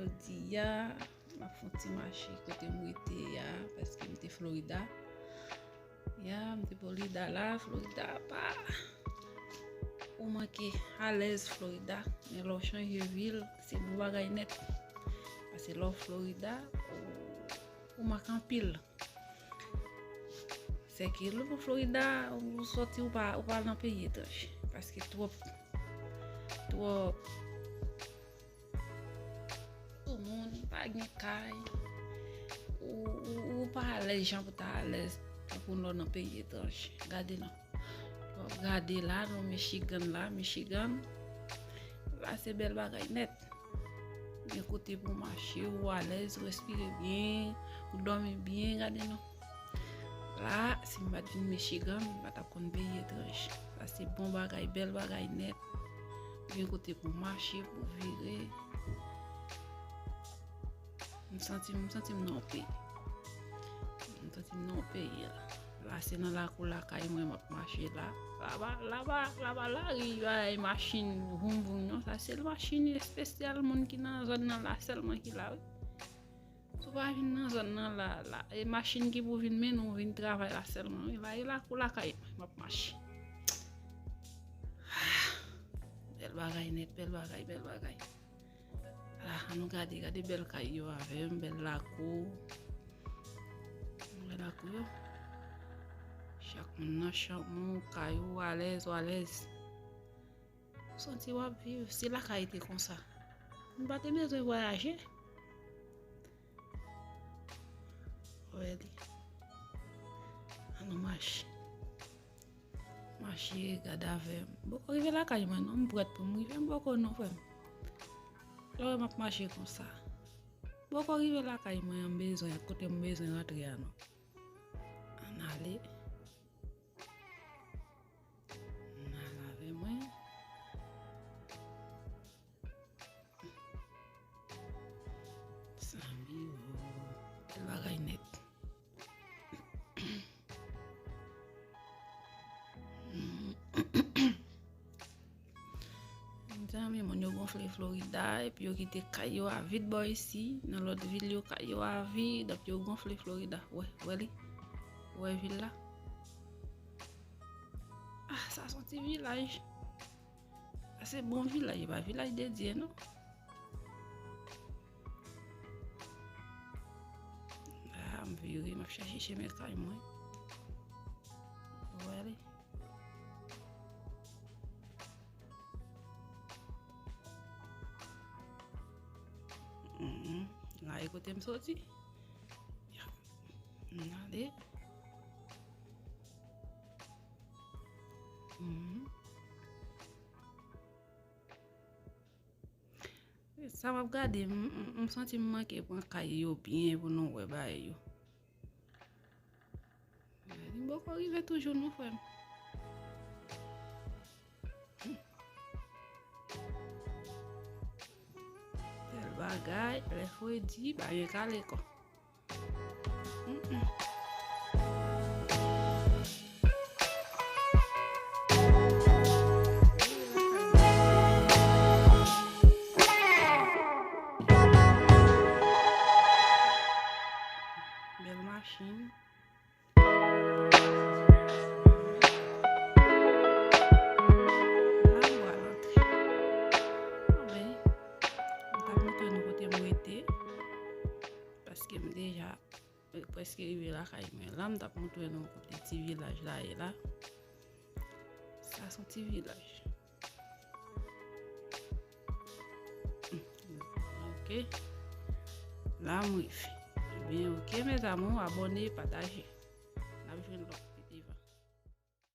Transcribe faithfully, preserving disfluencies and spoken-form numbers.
Jodi a, m ap fè yon ti mache kote m rete a, paske m te Florida. Ya, m te Florida la, Florida pa. Ou manke alèz Florida, men lè w chanje vil, se bon bagay nèt. Paske lè w Florida, ou, ou manke anpil. Sèke lè w Florida, ou sòti, ou pa, ou pa nan peyi etranje. Paske twòp, twòp Tout moun pa gen kay. Ou, ou, ou pa alèz jan pou ta alèz tankou lè w nan peyi etranje. Gade non. Lè w gade la, nan Michigan la, Michigan, la se bèl bagay nèt. Gen kote pou mache, ou alèz, ou respire byen, ou dòmi byen, gade non. La, si m pa t vin Michigan, m pa t ap konn peyi etranje. Sa se bon bagay, bèl bagay nèt. Gen kote pou mache, pou vire. M santi, m santi m nan yon peyi. M santi m nan yon peyi la. La, se nan lakou lakay mwen m ap mache la. Laba, laba, laba, lari, ay, machin, voum, voum, non. Sa se machin espesyal moun ki nan zòn nan la sèlman ki la, wi. Si w pa vin nan zòn nan la, la, e machin ki pou vin mennen w vin travay la sèlman, wi, la, e lakou lakay mwen, m ap mache. Bèl bagay nèt, bèl bagay, bèl bagay. La, ann nou gade, gade bèl kay yo avè m, bèl lakou. Bèl lakou yo. Chak moun nan chanm ou, kay ou, alèz, ou alèz. Ou santi w ap viv. Si lakay te konsa, m pa te bezwen vwayaje. Wè li. Ann nou mache. Mache, gade avè m. M poko rive lakay mwen non, m prèt pou m rive, m poko non, frè m. Lè w wè m ap mache konsa. M poko rive lakay mwen an, m bezwen, kote m bezwen rantre a non. Ann ale. Ann al avè mwen. Sa byen, bèl bagay nèt. Mezanmi, moun yo gonfle Florida, epi yo kite kay yo a vid bò isi. Nan lòt vil yo, kay yo a vid, epi yo gonfle Florida. Wè, wè li. Wè vil la. Ah, sa se yon ti vilaj. Sa se bon vilaj, e pa vilaj de Dye, non. Ah, m vire, m ap chache chemen kay mwen. Wè li. Mhm. La e kote m soti. Ya. M ale. Mhm. Sa m ap gade, m, m, m santi m manke pran kay yo byen pou nou wè bagay yo. M poko rive toujou non, frè m. Bèl bagay, lè fredi, pa gen kale kò. Mm, mm. Bèl machin. La nou al antre. Anben, m t ap montre nou kote m rete, paske m deja prèske rive lakay mwen. La, m t ap montre nou kote ti vilaj la ye la. Sa se yon ti vilaj. Ok. La, m rive. Ebyen, ok, mes amours, abòne, pataje.